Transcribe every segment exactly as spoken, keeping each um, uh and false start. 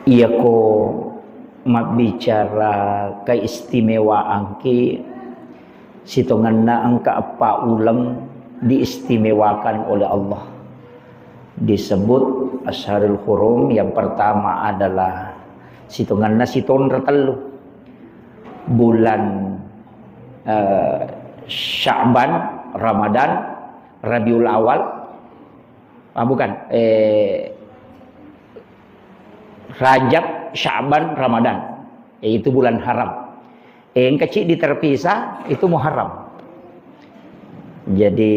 Iyako mabbicara keistimewaanki, sitongenna engka eppa uleng diistimewakan oleh Allah. Disebut Asyharul Hurum, yang pertama adalah sitongenna sitonra tellu. Bulan, eh, Sya'ban, Ramadan, Rabiul Awal. Ah, bukan. Eh, Rajab, Sya'ban, Ramadan. Eh, itu bulan haram. Eh, engka ciddi terpisah, itu Muharram. Jadi,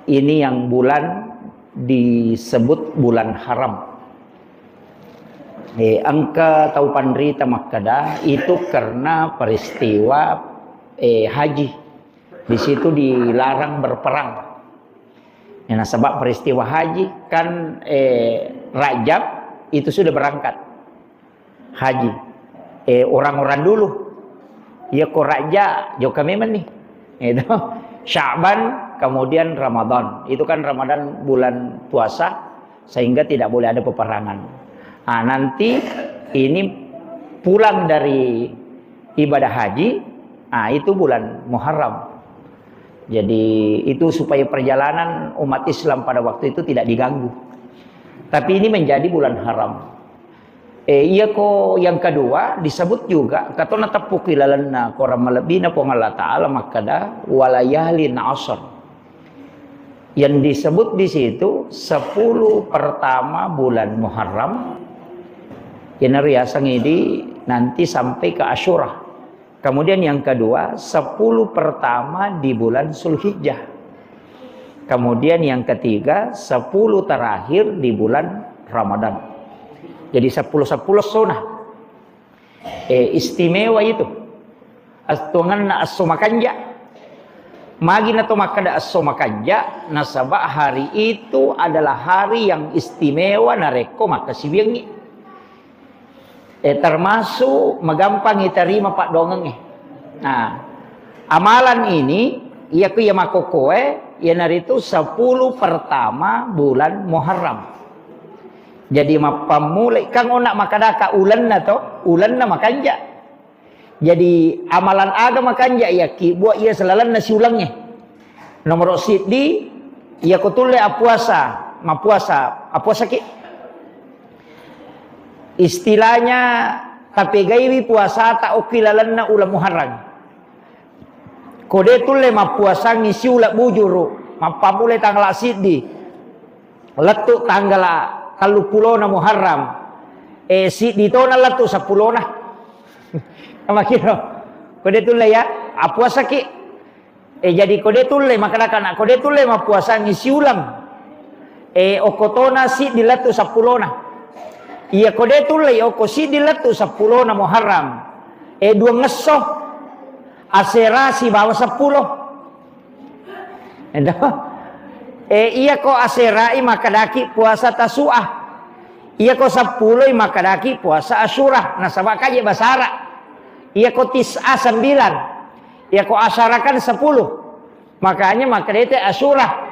ini yang bulan disebut bulan haram. Eh, engka tau panrita makkeda, itu karena peristiwa, eh, haji. Di situ dilarang berperang. Ya, nasaba peristiwa haji kan, eh, Rajab itu sudah berangkat haji. Eh, orang-orang dulu, ya, ko Rajab, jokka memang nih. Itu. Sya'ban, kemudian Ramadan. Itu kan Ramadan bulan puasa, sehingga tidak boleh ada peperangan. Ah, nanti ini pulang dari ibadah haji, ah, itu bulan Muharram. Jadi, itu supaya perjalanan umat Islam pada waktu itu tidak diganggu. Tapi ini menjadi bulan haram. Eh, iya ko yang kedua disebut juga, katona teppuki lalenna Quran malebbina Puang Allah Ta'ala makkeda, "Walayalin ashr." Yang disebut di situ sepuluh pertama bulan Muharram, yang riasang ini nanti sampai ke Asyura. Kemudian yang kedua, sepuluh pertama di bulan Zulhijjah. Kemudian yang ketiga, sepuluh terakhir di bulan Ramadan. Jadi sepuluh sepuluh sunnah. Eh, istimewa itu. Astongenna esso makanja. Magi na to makkeda esso makanja, nasaba hari itu adalah hari yang istimewa narekko makkasiwiangngi. Eh, termasuk magampang iterima paddoangengnge. Nah, amalan ini, iya ku iya makkokkoe, iyanaritu sepuluh pertama bulan Muharram. Jadi, mappammulai, kan onna makkadaka ulenna to, ulenna makanja. Jadi, amalan aga makanja iyaki buat iya selalenna siulengnge. Nomoro siddi, iyako tulle apuasa, mapuasa, apuasaki. Istilahnya, tapegaiwi puasata okki lalenna uleng Muharram. Ko de tulle mappuasangngi siuleng bujuru, mappammulai tanggal siddi, lettu tanggal telluppulona Muharram, eh, siddi tona lettu seppulona. Makiro, ko de tulle ya, apuasaki. Eh, jadi ko de tulle, makkadaka na ko de tulle mappuasangngi siuleng. Eh, okko tona siddi lettu seppulona. Iya ko de tulle, okko siddi lettu seppulona Muharram. Eh, duangngesso. Asera sibawa seppulo. Endo. Eh, iya ko aserai makkadaki puasa Tasu'a. Iya ko seppuloi makkadaki puasa Asyura. Nasaba kaje basara. Iya ko tis'a sembilan. Iya ko asyara kan sepuluh. Makanya makkedete Asyura.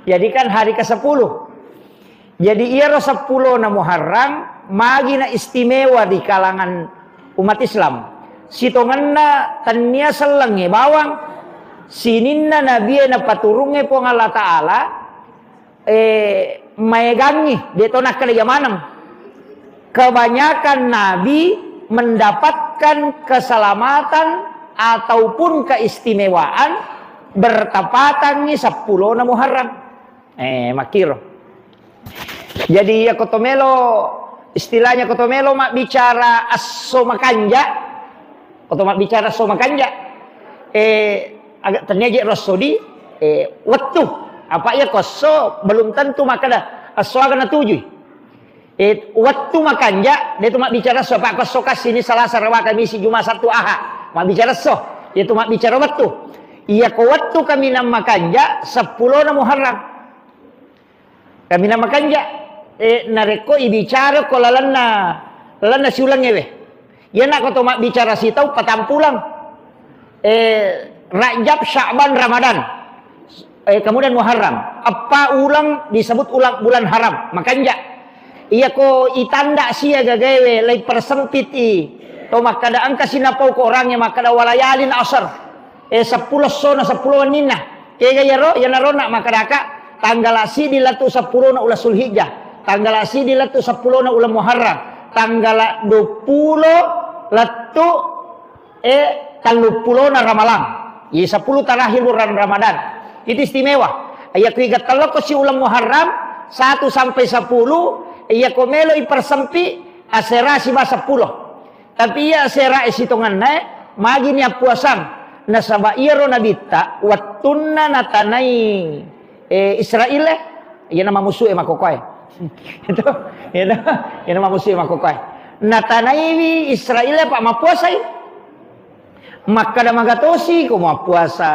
Jadi kan hari kesepuluh. Jadi iyaro seppulona Muharram magina istimewa di kalangan umat Islam. Sitongenna tennia sellengnge bawang sininna nabie napaturungnge Puang Allah Ta'ala, eh, maegangngi, de to nakkeda iya maneng. Kebanyakan nabi mendapatkan keselamatan ataupun keistimewaan bertepatangngi seppulona Muharram. Eh, makkiro. Jadi, iya ko to melo, istilahnya ko to melo mabbicara esso makanja, ko to mabbicara esso makanja, eh, agak tennia je ro esso di, eh, wettu. Apa iya ko esso belum tentu makkeda esso aga natujui. Eh, wettu makanja, de tu mabbicara esso, apa ko esso kasini Salasa, Raba, Kamisi, Juma, Sattu, Aha. Mabbicara esso, iya tu mabbicara wettu. Iya ko wettu kaminang makanja, seppulona Muharram. Kaminang makanja, eh, narekko ibicara ko lalenna, lalenna siulengngewe. Iyana ko to mabbicara sitau patampulang. Eh, Rajab, Sya'ban, Ramadan. Eh, kemudian Muharram. Eppa uleng disebut uleng bulan haram, makanja. Iyako itanda siaga gaewe, laipersempit i. To makkada engka sinapau ko orangnge makkada walayalin asar. Eh, seppulo essona, seppulo wenninna. Kega iyaro, iyanaro na makkadaka, tanggala sidi lettu seppulona uleng Sulhijjah, tanggala sidi lettu seppulona uleng Muharram, tanggala duappulo lettu, eh, telluppulona Ramalang. Iye sepuluh terakhir bulan Ramadan. Itu istimewa. Iya ku iga telloko si uleng Muharram, satu sampai sepuluh, iya ko melo ipersempit, asera siba seppulo. Tapi iya aserae sitongennae, magini appuasang. Nasaba iyaro nabitta, wettunna natanai, eh, Israel, eh, iyana mamusu'e makkokoe. Itu, itu, iyana mamusu'e makkokoe. Natanaiwi Israel, apa mappuasai. Makkada magatosi ko mappuasa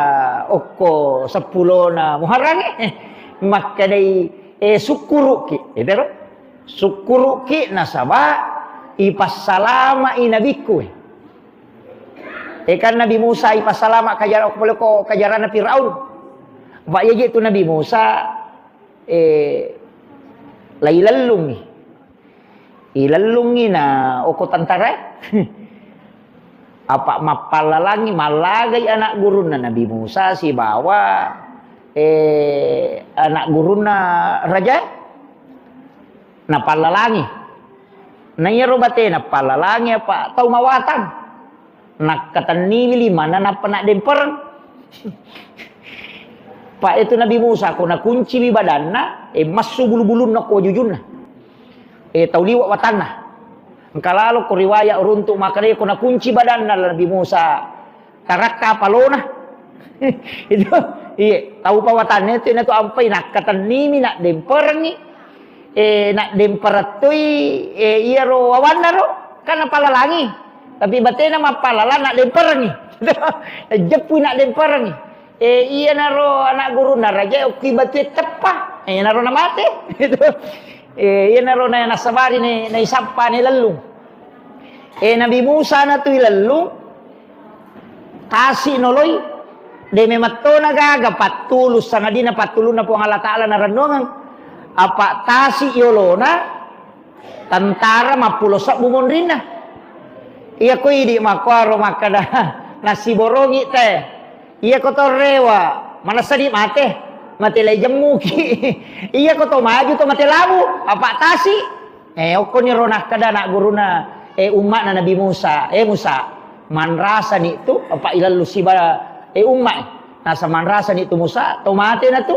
okko seppulona Muharram, eh. Makkedai, eh, sukkuruki. Itu ro? Sukkuruki nasaba ipassalama'i nabikku. Eh, kan Nabi Musa ipassalama kajara-, pole ko kajarana Firaun. Ba iya je tu Nabi Musa, eh, lailellungi. Ilellungi na oko tentara. Apa mappallalangi, mallagai anak gurunna Nabi Musa sibawa, eh, anak gurunna raja. Napallalangi. Na iyaro batena pallalangi apa tau mawatang. Nakkatenniwi limanna nappa naddempereng. Pa itu Nabi Musa ko nakunciwi badanna, eh, massu bulu-bulunna ko wajujunna. Eh, tau liwa watanna. Engka lalo ko riwaya uruntu makkeda ko nakunci badanna Nabi Musa, tarakka palona. Itu, iye, tau pawatanna itu, natu ampai nakkatennimi, naddemperengi. Eh, naddemperettui, eh, iyaro wawanna ro, kan napallalangi. Tapi batena mappallala naddemperengi. Jeppui naddemperengi. Eh, iyanaro anak gurunna raja, okki batue teppa. Eh, iyanaro namate. Itu. Eh, iyanaro na-, nasabari ne, naisappa ne lellung. Eh, Nabi Musa natui lellung, tasi noloi, de memettona gaga pattulu, sangadina pattulunna Puang Allah Ta'ala narennuangeng. Apa tasi yolona, tentara mappulo sebbu monrinna. Iya ko idi makkuaro makkada, nasiborongi te. Iya ko to rewa, manessa di mate, mate lai jemmuki. Iya ko to maju to mate labu, apa tasi. Eh, okkoniro nakkeda anak guruna, eh, umma'na Nabi Musa, "Eh, Musa, manrasani tu, apa ilallu siba, eh, umma'i." Nasa manrasani tu Musa, tau mate na tu,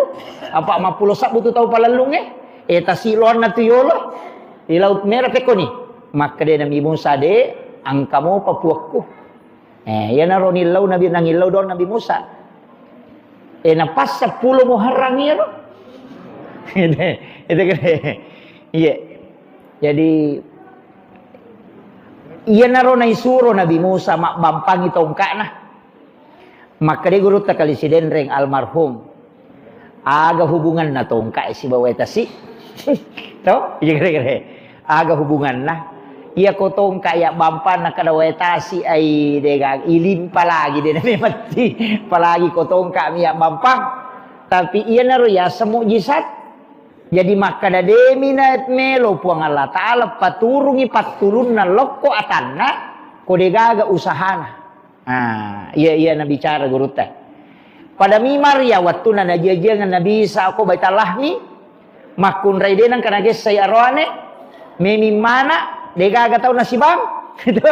apa mappulo sabbu tu tau palellungnge, eh, tasiloanna tu yolo, di Laut Merah pekkoni. Makkeda Nabi Musa, "De, engka mopa puakku." Eh, iyanaro nillau Nabi, nangillau doang Nabi Musa. Eh, napas seppulo Muharram iyaro. Itu, itu kan. Iya. Jadi, iyanaro naisuro Nabi Musa mabbampangi tongka'na. Makkeda gurutta Kali Sidenreng almarhum. Aga hubunganna tongka e sibawa wae tasi? To? Iya kira-kira. Aga hubunganna? Iya ko tongka ya bampang na kada wae tasi ai dega ilimpa lagi de na memetti. Apalagi ko tongka mi ya bampang. Tapi iyanaro yaseng mukjizat. Jadi makkada demi na melo Puang Allah Ta'ala paturungi pattulunna lokko atanna ko degaga usahana. Ah, iya, iya nabicara gurutta. Pada mi Maryam wettunna najiajiangeng Nabi Isa ko Baitul Lahmi, makkunrai de nengka nagessai aroane, memi mana, degaga tau nasibang. Itu.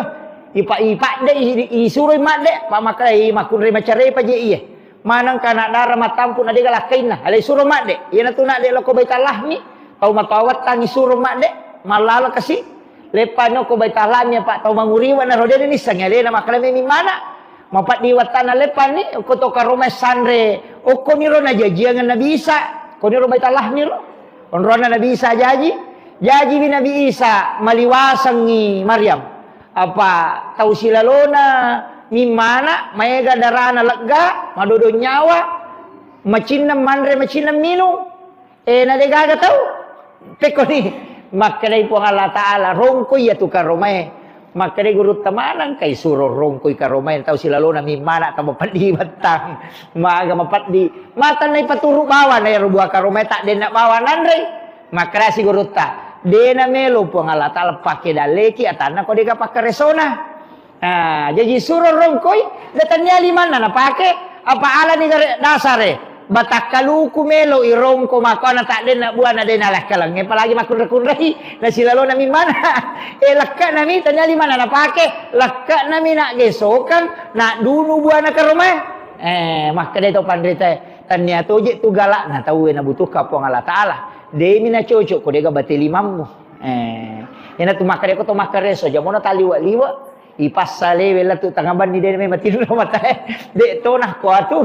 Ipa-, ipadde, i-, isuroi madde, pa makkai makkunrai macarepa je iye. Maneng kana dara matampu na dega lakkainna, ale suro madde. Iyana tu nadde lokko Baitul Lahmi, tau matoa wettang isuro madde, mallala kasi. Leppano ko Baitul Lahmi apa tau manguriwa na rodene nissengngi alena makkalame mimmana. Mapaddi wattanna leppanni, okko to karomai sanre, okkoniro najajiangeng Nabi Isa, koniro Baitul Lahmi ro. Onronna Nabi Isa jaji, jajiwi Nabi Isa maliwasengngi Maryam. Apa tau silalona mimmana, maega darana legga, madodo nyawa, macinneng manre, macinneng minung. Eh, na degaga tau. Pekkoni, makkedai Puang Allah Ta'ala, rongkoi iyatu karomae. Makkedai gurutta maneng, kai suro rongkoi karomae, tau silalona mimmana, tau mapeddi wettang. Maga mapeddi. Matannai paturu bawang, na ero buah karomae, tak denna bawang nanrei. Makkedasi gurutta, De namelo Puang Allah Ta'ala pake dalleki atanna ko dega pakkaresona. Ah, jaji suro rongkoi, de tania limanna napake, apa alani gare dasare. Batakkaluku melo irongko makkuana tak denna buana de nalakkalengnge, apalagi makkunre-kunrei, nasilalona mi mana. Eh, lekkana mi tania limanna napake, lekkana mi nak gesokang, nak dunu buana karomae. Eh, makkeda to panritae, tania toje tu galakna tauwe nabutuhkan Puang Allah Ta'ala. Demi nacocok ko dega bate limammu. Eh, ina tu makkeda ko to makkareso, jamona taliwa-liwa, ipassa lewe latu tangabanni de memang tinro matae. De tona ko atu.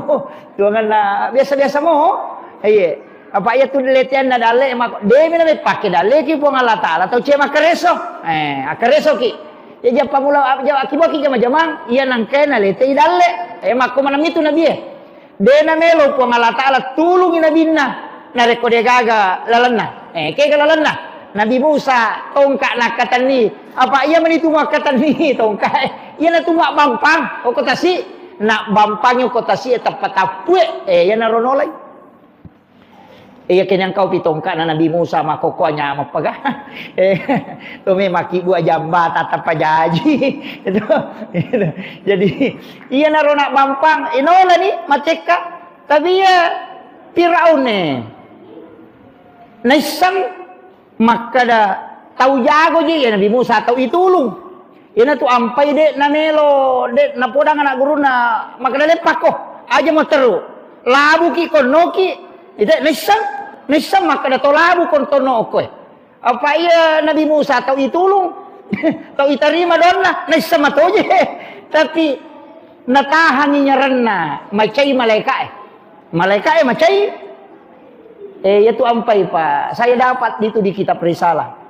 Tuanganna biasa-biasa mo. Iye. Apa iya tu leteanna dalle mako. Demi na pake dalle ki Puang Allah Ta'ala tau cie makkareso. Eh, akkareso ki. Ya jappa mula, ja-, akiba ki jama-jamang, iya nangkena letei dalle. Eh, makko maneng itu Nabi e. De namelo Puang Allah Ta'ala tulungi nabinna narekko de gaga lalenna. Eh, kega lalenna? Nabi Musa tongka nakkatenni. Apa iya meni tu makkatenni tongka e? Iya natu mabbampang okko tasi. Nak bampangi okko tasi e tappa tappue. Eh, iya naro nolai. Iya kenyang kau pi tongka na Nabi Musa makokko anyameng paga. Eh, to me makibua jamba tatappa jaji. Itu. Jadi, iya naro nak bampang, inolani matekka. Tapi iya Firaun e naisseng makkeda tau jago je iya Nabi Musa tau itulung. Iyana tu ampai de namelo, de napodang anak gurunna makkeda leppakko, aja materru. Labuki konnoki, ite naisseng, naisseng makkeda to labu kontonno okkoe. Apa iya Nabi Musa tau itulung, tau itarima doanna, naisseng matoje. Tapi natahangi nyaranna, macai malaikae. Malaikae macai. Eh, iya tu ampai, Pak. Saya dapat itu di kitab risalah.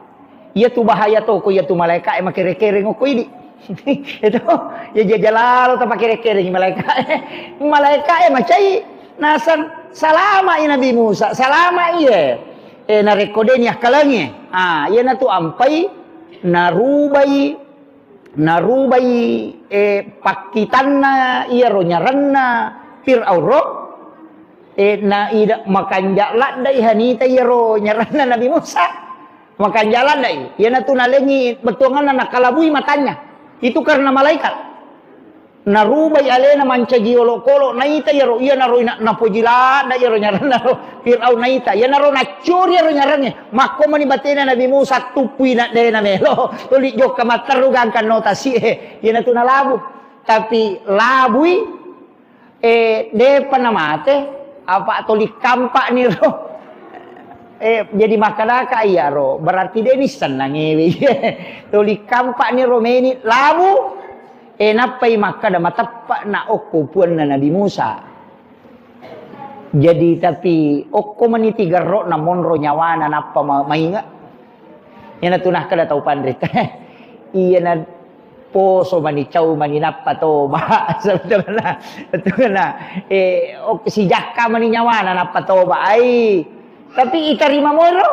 Iya tu bahaya to, ko iya tu malaikae makere-kereng okko idi. Itu, ya jajalalo ta pakere-kereng malaikae. Malaikae macai nasang salama i Nabi Musa, salama iye. Eh, narekko deni akkalengi. Ah, iyana tu ampai narubai, narubai, eh, pakkitanna iyaro nyaranna Fir'aun ro, eh, na ida makanja laddai hanita iyaro nyaranna Nabi Musa. Makanja laddai, iyana tu nalengi bettuanganna nakalabui matanya. Itu karena malaikat. Narubai alena mancaji olokolo, naita iyaro, iyanaro ina-, napoji ladda iyaro nyaranna ro Firaun naita. Iyanaro naccuri iyaro nyarangnge. Makko mani batena Nabi Musa tuppui na dena melo. Tuli jokka matteru gangkanno tasi e. Iyanatu nalabu. Tapi labui, eh, depa namate, apa tuli kampa'ni ro. Eh, jadi makkedaka iyaro, berarti de nissennangewe. Tuli kampa'ni ro meni labu. Eh, nappai makkeda, "Mateppe'na okko puanna Nabi Musa." Jadi, tapi okko mani tigerro'na monro nyawana nappa ma-, mainge. Iyanatu nakkeda tau panrita. Iyana poso mani, cau mani nappa toba. Sebetulna, sebetulna, eh, ok-, sijakka mani nyawana nappa toba. Ai, tapi itarima moiro.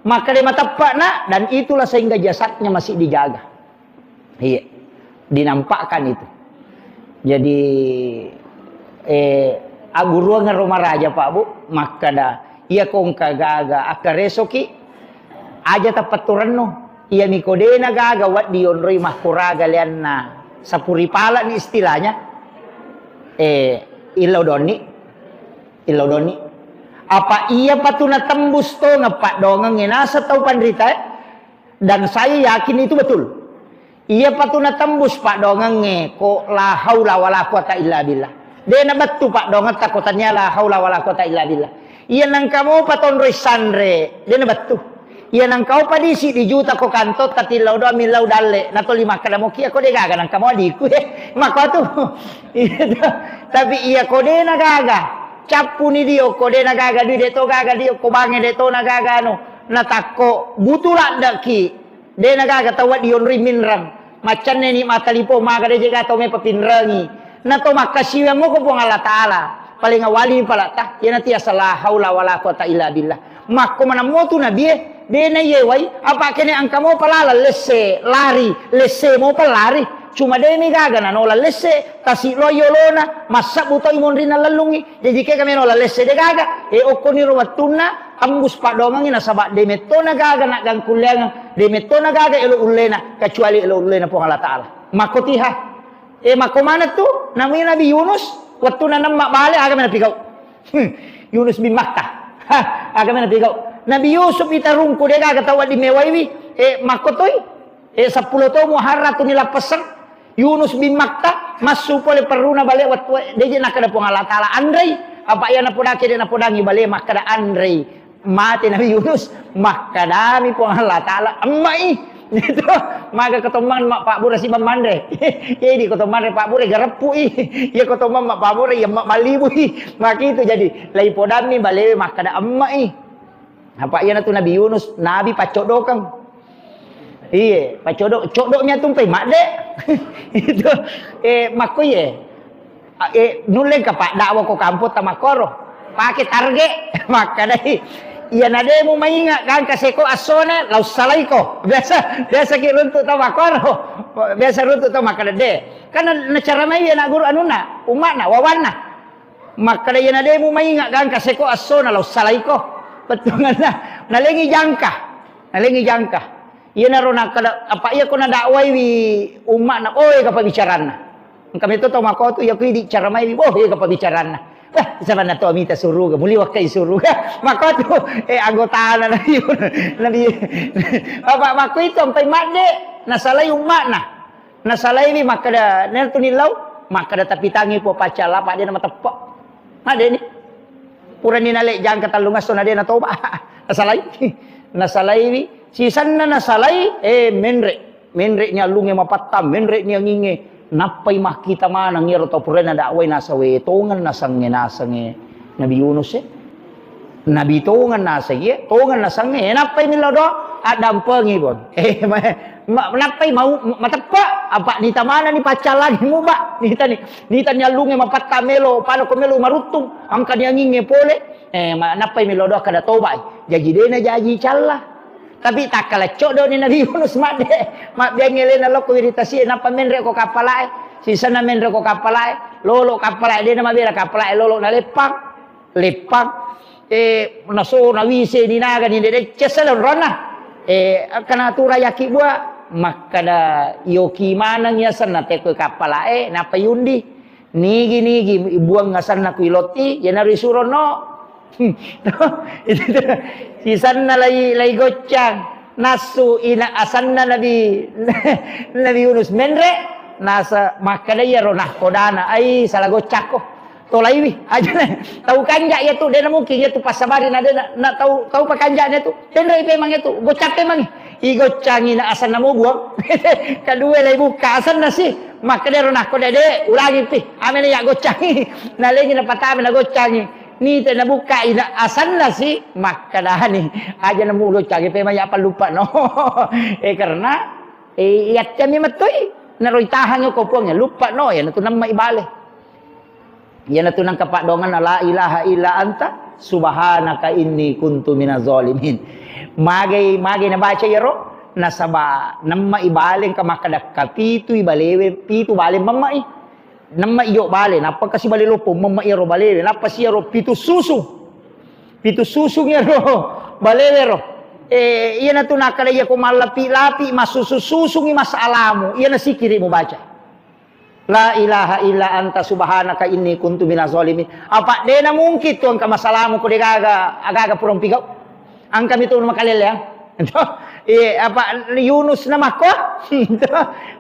Makkeda mateppe'na, dan itulah sehingga jasadnya masih dijaga. Iya, dinampakkan itu. Jadi, eh, agguruang ero maraja, Pak, Bu, makkeda, iya kongka gaga akkaresoki, aja tapetturenno. Iya miko dena gaga waddi onroi makkuraga leanna sapuri pala ni istilahnya. Eh, illau donni, illau donni. Apa iya patu natembus tongeng paddoangengnge naseng tau panrita, eh? Dan saya yakin itu betul. Iya patu natembus paddoangengnge ko la haula wala quwata illa billah. De nabettu paddoangetta ko tania la haula wala quwata illa billah. Iya nangka mopa tonroi sanre, de nabettu. Iya nangka mopa disi dijuta ko kantotta tillau doa millau dalle, natoli makkeda mokia ko de gaga nangka mo adiku, eh. Makko tu. Iya to. Tapi iya ko de na gaga, cappuni dio ko de na gaga dui, de to gaga dio ko bange de to na gaga anu. Natakko butu laddeki. De na gaga tau waddi onroi minreng. Maccanne ni mattalipong maga de je gaga tau mepapinrengi. Na to makkasiwiang moko Puang Allah Ta'ala. Paling awali palatta, iyanatu asa la haula wala quwata illa billah. Makko manammo tu nabie, de na iyewai, apa kene angka mopa laleng lesse lari, lesse mopa lari. Cuma de mi gaga nanola lesse, tasi lo yolona, massabbu to imonrinna lellungi. Jaji kega meno lalesse de gaga, e okkoniro wettunna Ambus paddoangengngi nasaba de metto na gaga naggangkulleangeng, de metto na gaga elo ullena kecuali elo ullena Puang Allah Taala. Makkotiha. E, makko maneng tu, namanya Nabi Yunus, wettunna nemma bale, aga mena pigau. Hmm, Yunus bin Matta. Ha, aga mena pigau. Nabi Yusuf itarungku de gaga tau wedding mewaiwi, e, makkotoi. E, seppulo tau Muharram tu nilappesseng. Yunus bin Matta massu pole perruna bale wettu de je nakkeda Puang Allah Taala anrei. Apa iya napodake de napodangi bale makkeda anrei. Mate Nabi Yunus, makkedami Puang Allah Taala, "Emma'i." Itu, maga kotommang ma pabbura sibang manre. Jadi kotommang re pabbura gareppu'i. Iya kotommang ma pabbura iya ma mallibui. Maki itu jadi lai podammi balewe makkeda emma'i. Apa iyanatu Nabi Yunus, Nabi paccodokeng. Iye, paccodo-, codoknya tumpai madde. Itu, eh, makko iye. A, eh, nulle engka paddakwa ko kampong ta makkoro. Pake target. Makkedai, "Iya na de mu mainga gangka seko assona, lau salaiko." Biasa, biasa ki runtuk tau makkoro. Biasa runtuk tau makkeda de. Kan na, nacara mai anak guru anunna, umma'na, wawanna. Makkeda, "Iya na de mu mainga gangka seko assona, lau salaiko." Bettuanna, nalengi jangka. Nalengi jangka. Iyanaro nakkeda, apa iya ko nadakwaiwi umma'na, oh, ega pabbicaranna. Engka metto tau makkotu, iya ko idi caramaiwi, oh, ega pabbicaranna. Wah, sabanna to mita suruga, muli wakkai suruga. Makkotu, eh, anggotana Nabi, Nabi, apa makko itu ampai madde, nasalai umma'na. Nasalaiwi makkeda, "Nentu nillau?" Makkeda, "Tapitangi po pacca lapa de na mateppe." Madeni. Purani nale jangka tellung esso na de natoba. Nasalai. Nasalaiwi. Sisenna nasalai, eh, menre. Menre ni allunge mapattang, menre ni anginge. Nappai makkita maneng iyaro tau purana dakwai nasawe tongeng nasengnge nasengnge Nabi Yunus e. Nabi tongeng nasengnge, tongeng nasengnge. Eh, nappai millau doa, addampengi pon. Eh, ma-, ma-, nappai mau mateppe, apa nita manenni paccallangi muba. Nitani, nitani allunge mapattang melo, pada ko melo maruttung, angkani anginge pole. Eh, ma-, nappai melo doa kada tobai. Jaji dena jaji calla. Tapi takkala codoni Nabi Yunus madde, mabbiangngi alena lokko wiritasi, nappa menre ko kappalae, sisenna menre ko kappalae, lolo kappalae, dena mabela kappalae lolo naleppang, leppang, eh, naso nawise ni naga ni dede cessa dan ronna. Eh, kana tura yaki bua, makkada yoki maneng yasenna teko kappalae, nappa yundi. Nigi-nigi buang asanna kui lotti, iyanaro isurono. Itu tu. Sisanna lai, lai goccang. Nassu ina asanna Nabi, Nabi Yunus menre, nasa makkada iyaro nahkodana, "Ai, salah goccakko." Tolaiwi, aja na. Tau kanja iya tu, dena mungkin iya tu passabari na dena, na tau, tau pakanjana tu. Tenrei pemang iya tu, goccang pemang. Igoccangi na asanna mo buang. Kadua lai bukka asanna si. Makkedaro nakko dede, ulangi pi. Amena iya goccangi. Nalengi napatama na goccangi. Nite nabukka ina asanna si. Makkadani. Aja namu goccangi pe maya pallupa no. Eh, karena, eh, yattemi mettoi. Naroi tahangi ko puang ya. Lupa no ya. Natu namma ibale. Iyanatu nangka paddoanganna, "La ilaha illa anta subhanaka inni kuntu minaz zalimin." Magai, magai nabaca iyaro, nasaba namma ibale engka makkada kapitui balewe, pitu bale mamma'i. Namma iyo bale, nappa kasi bale loppo, mamma iyaro balewe, nappa si iyaro pitu susu. Pitu susung iyaro balewe ro. Eh, iyanatu nakkada iya ko mallapi-lapi, massusu-susungi masalamu, iyana sikiri mubaca. La ilaha illa anta subhanaka inni kuntu minaz zalimin. Apa dena mungkin tu engka masalamu ko degaga, agaga purang pigau. Engka mitu makaleleang. Iya, apa Yunus na makko?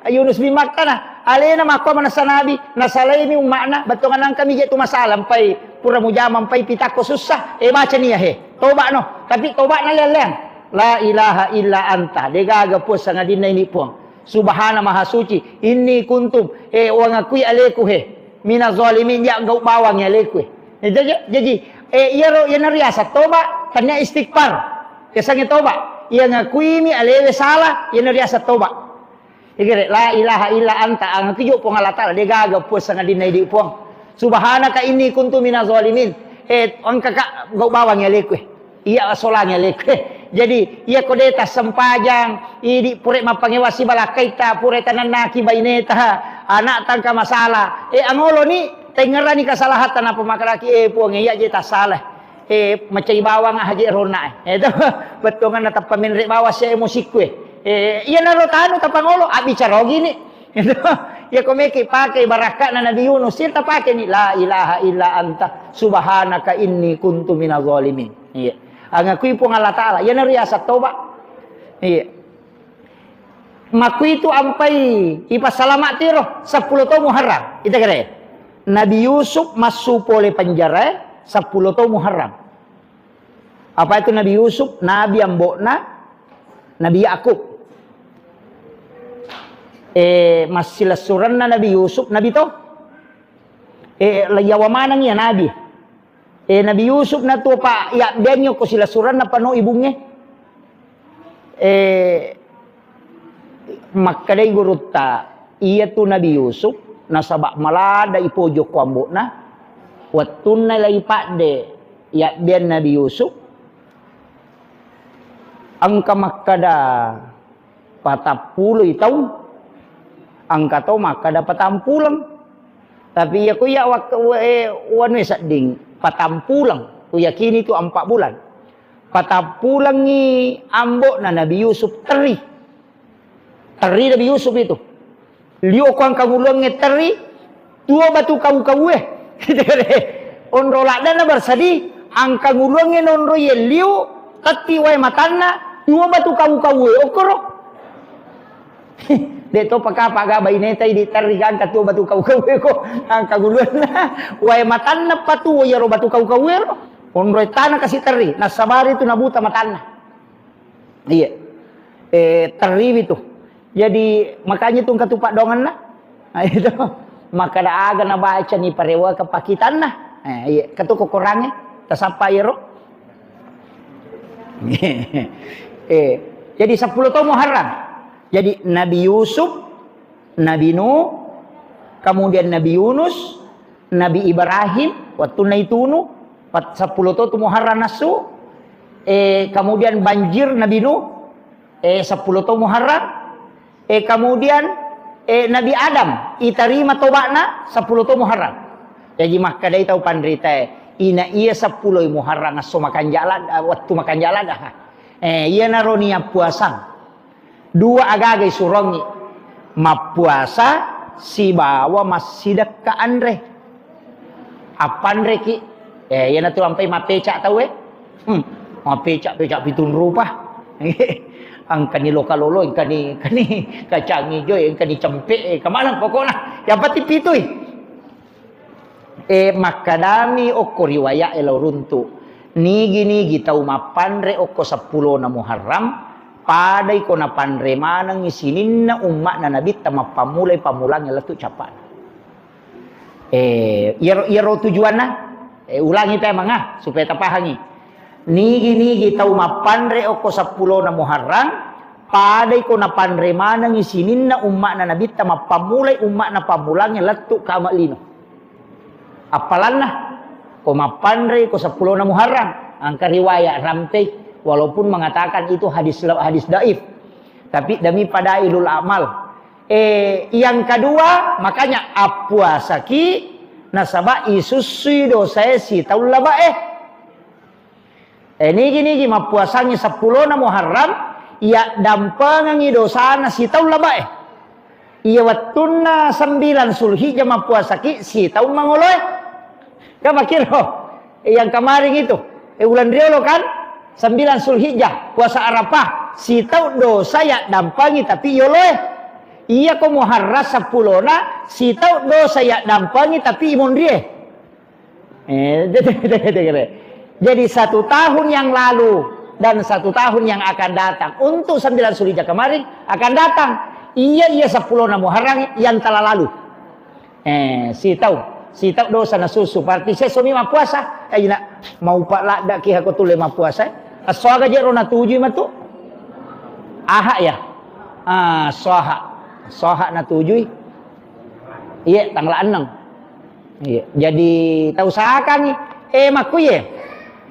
Yunus bin Matta na. Alena makko manessa nabi, nasalaimi umma'na, bettuanna engka mi je tu masalah, mpai pura mujama, mpai pitakko susah. Eh, baca nia he. Toba no. Tapi toba na leleang. La ilaha illa anta. Degaga puang sangadinna ini puang. Subhana maha suci, inni kuntum, eh, uangakui aleku he, mina zalimin, ya gau bawang aleku he. Eh, jaji, jaji, eh, iyaro, iyana riasa toba, tania istighfar. Yasange toba, iya ngakuimi alewe salah, iyana riasa toba. Igere, la ilaha illa anta, angkujo Puang Allah Ta'ala, degaga puang sangadinna idi puang. Subhanaka inni kuntu mina zalimin. Eh, engka ka gau bawang aleku he. Iya solangi aleku. Jadi, iya ko de tassempajang, idi pura mappangewa sibalakkaita, pura tanennaki baineta, anak tangka masalah. Eh, angoloni, tengngerani kasalahatta napa makaraki, eh, puang, iya je tassalah. Eh, macai bawang aja rona, eh. Eh, itu, bettuanna tappa menre bawang si emosikku, eh. Eh, iyanaro tanu tapangolo, abbicara gini. Itu, ya ko meki pakai barakka'na Nabi Yunus, sirta pakai ni, "La ilaha illa anta, subhanaka inni kuntu minaz zalimin." Iya. Angakui Puang Allah Ta'ala, iyanaro riaseng toba. Iya. Makkuitu ampai ipassalama' tiro seppulo to Muharram. Ita kere. Nabi Yusuf massu pole penjara seppulo to Muharram. Apa itu Nabi Yusuf? Nabi ambo'na Nabi Yakub. Eh, massilessurenna Nabi Yusuf, Nabi to. Eh, layawa maneng ya Nabi. Eh, Nabi Yusuf na tuo pa yabbeangngi ko silessurenna pano ibungnge. Eh, makkedai gurutta, iya tu Nabi Yusuf, nasaba malada ipojo ko ambo'na, wettunna lai padde yabbeang Nabi Yusuf, engka makkeda, patappuloi taung, engka to makkeda patampuleng. Tapi iya ko iya wak-, we-, wanue sedding, patampuleng. Kuyakini tu empat bulan. Patappulengngi ambo'na Nabi Yusuf terri. Terri Nabi Yusuf itu. Liu ko angkanguluangnge terri, tuo batu kau-kaue. Onro laddana bersedi, angkanguluangnge nonro ye liu, tetti wae matanna, tuo batu kau-kaue, okkoro. De to pakapa ga baineta idi terri gangka tuo batu kau-kaue ko, angkanguluanna, wae matanna patuo yaro batu kau-kaue ro. Onro tana kasi terri, nasabari tu nabuta matanna. Iya. Eh, terriwi tu. Jadi, makanya tu engka tu paddoangenna. Nah, itu. Makkeda aga nabaca ni parewa ke pakitanna. Eh, iya. Katu kokorangnge, tasappa iyaro. Eh, jadi seppulo to Muharram. Jadi, Nabi Yusuf, Nabi Nuh, kemudian Nabi Yunus, Nabi Ibrahim, wettunna itunu, pat-, seppulo to tu Muharram nassu, eh, kemudian banjir Nabi Nuh, eh, seppulo to Muharram, eh, kemudian, eh, Nabi Adam, itarima toba'na seppulo to Muharram. Jaji makkedai tau panritae, ina iya seppulo Muharram esso makanja ladda, wettu makanja ladda. Eh, iyanaro niat puasang. Dua agaga isurongngi, mappuasa sibawa massidekka anre. Appanreki, eh, iyanatu ampai mappeca tauwe. Hmm, mappeca-peca pitung rupa. Engkani loka lolo, engkani, engkani kacang ijo, engkani cempe, eh, kemaneng pokokna. Yang penting pitui. Eh, makkadami okko riwaya'e lao runtu, nigi-nigi tau mappanre okko seppulona Muharram, padai ko napanre manengngi sininna umma'na Nabitta mappammulai pammulangnge lettu cappa'na. Eh, iyaro, iyaro tujuanna, eh, ulangi pemang, ah, supaya tapahangi. Nigi-nigi tau mappanre okko seppulona Muharram, padai ko napanre manengngi sininna umma'na Nabitta mappammulai umma'na pammulangnge lettu kama lino. Appalanna, ko mappanrei ko seppulona Muharram, engka riwayat rampei, walaupun mengatakan itu hadis, hadis daif. Tapi demi fadailul amal. Eh, yang kedua, makanya appuasaki nasaba isussui dosae sitaung labae. Eh, nigi-nigi mappuasangngi seppulona Muharram, yaddampengengngi dosana sitaung labae. Iya wettunna sembilan Zulhijjah mappuasaki sitaung mangoloe. Kan makkiro, eh, yang kemarin itu, eh, ulan riolo kan, sembilan Zulhijjah, puasa Arafah, sitaung dosa yaddampengi tapi yoloe. Iya ko Muharram seppulona, sitaung dosa yaddampengi tapi imonrie. Eh, jadi satu tahun yang lalu dan satu tahun yang akan datang, untuk sembilan Zulhijjah kemarin akan datang. Iya, iya, seppulona Muharram yang telah lalu. Eh, sitau, sitau dosa nasusu. Berarti sesomi mappuasa. Eh, ina, mau pak ladda ki hako tule mappuasa. Aswaga jero natujui matu. Aha ya? Ah, swaha. Swaha natujui. Iya, tanggal enam. Iya, jadi tausahakangngi. Eh, makkuye.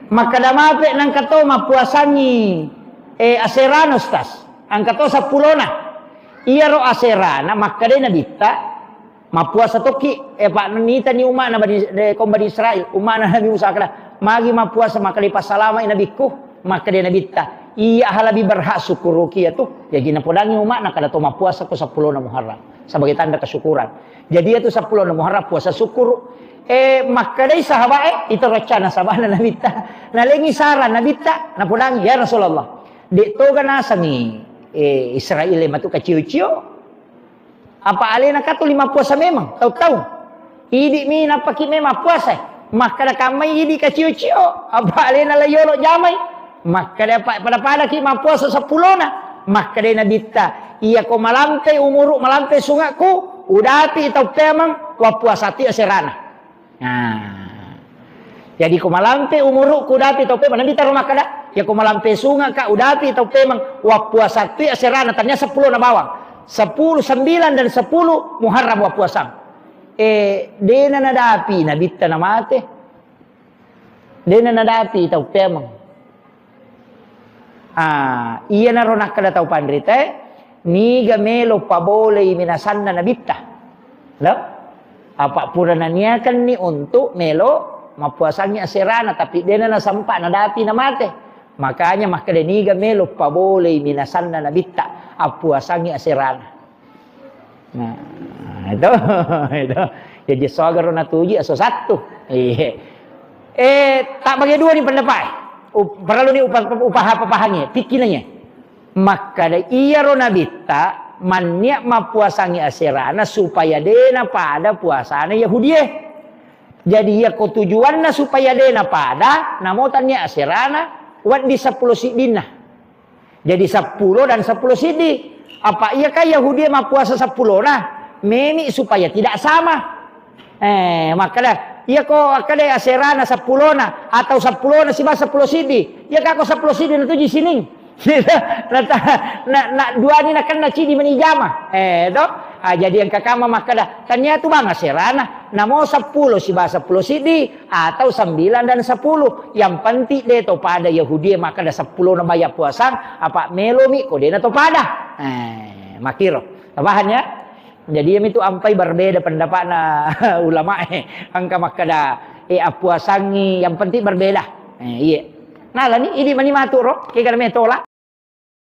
Makkeda mape nangka to mappuasangngi, eh, aserana, Ustaz. Engka to seppulona. Iyaro aserana makkedai Nabitta, mappuasa tokki, eh, Pak, nitani umma'na Bani, eh, kaum Bani Israel, umma'na Nabi Musa, akkeda, Magi mappuasa makkeda passalama'i nabikku, makkeda nabitta, iya ha lebih berhak sukkuruki iyatu. Jaji napodangi umma'na kada to mappuasa ko seppulona Muharram sebagai tanda kesyukuran. Jadi iyatu seppulona Muharram puasa sukkuru. Eh, makkedai sahaba'e, itu rencana sahaba'na nabitta. Nalengi saran nabitta, napodangi, "Ya Rasulullah, de' toga nasami, eh, Israel matu kacio-cio." Apa alena ka tuli mappuasa memang, tau-tau. Idi' mi nappaki memang puasa. Makkeda kammai idi' kacio-cio. Apa alena la yolo jamai. Makkeda pa-, pada-padaki mappuasa seppulona. Makkeda nabitta, iya ko malampe umuru, malampe sungakku, udapi tau pemang, wappuasati aserana. Nah. Jadi ko malampe umurukku udapi tau pemang, nabitta ro makkeda, ya ko malampe sungaka udapi tau pemang, wappuasattu aserana, tania seppulona bawang. Sepuluh, sembilan dan sepuluh Muharram wappuasang. Eh, dena nadapi nabitta namate. Dena nadapi tau pemang. Ah, iyanaro nakkeda tau panritae, niga melo pabolei minasanna nabitta. Lo? Apa pura naniakanni untuk melo mappuasangi aserana, tapi dena nasempa nadapi namate. Makanya makkeda niga melo pabolei minasanna nabitta, appuasangi aserana. Nah, itu, itu. Jadi sogaro natuji aso sattu. Iya. Eh, tak bagi dua ni pendapat. Up-, perlu ni upa-, upaha-, papahangi, pikirannya. Makkada iyaro nabitta manniak mappuasangi aserana supaya dena pada puasana Yahudie. Jadi iyako tujuanna supaya dena pada, namo tannia aserana, waddi seppulo siddinna. Jadi seppulo dan seppulo siddi. Apa iya kan Yahudi mappuasa seppulona? Memi supaya tidak sama. Eh, makkada, iya ko akkada aserana seppulona atau seppulona siba seppulo siddi. Iya kako seppulo siddi natuji sining. Nata-, na, na, duani nakenna cidi meni jama. Eh, to? Ah, jadi engka kama makkada, tania tu bang aserana, namo seppulo siba seppulo siddi, atau sembilan dan sepuluh. Yang penting de to pada Yahudi makkada seppulo na baya puasang, apa melomi ko dena to pada. Eh, makiro. Tapahan ya? Jadi yami tu ampai berbeda pendapatna ulama eh. Angka makkada, eh, appuasangi yang penting berbeda. Eh, iya. Nalani, idi mani matu ro, kegara metola.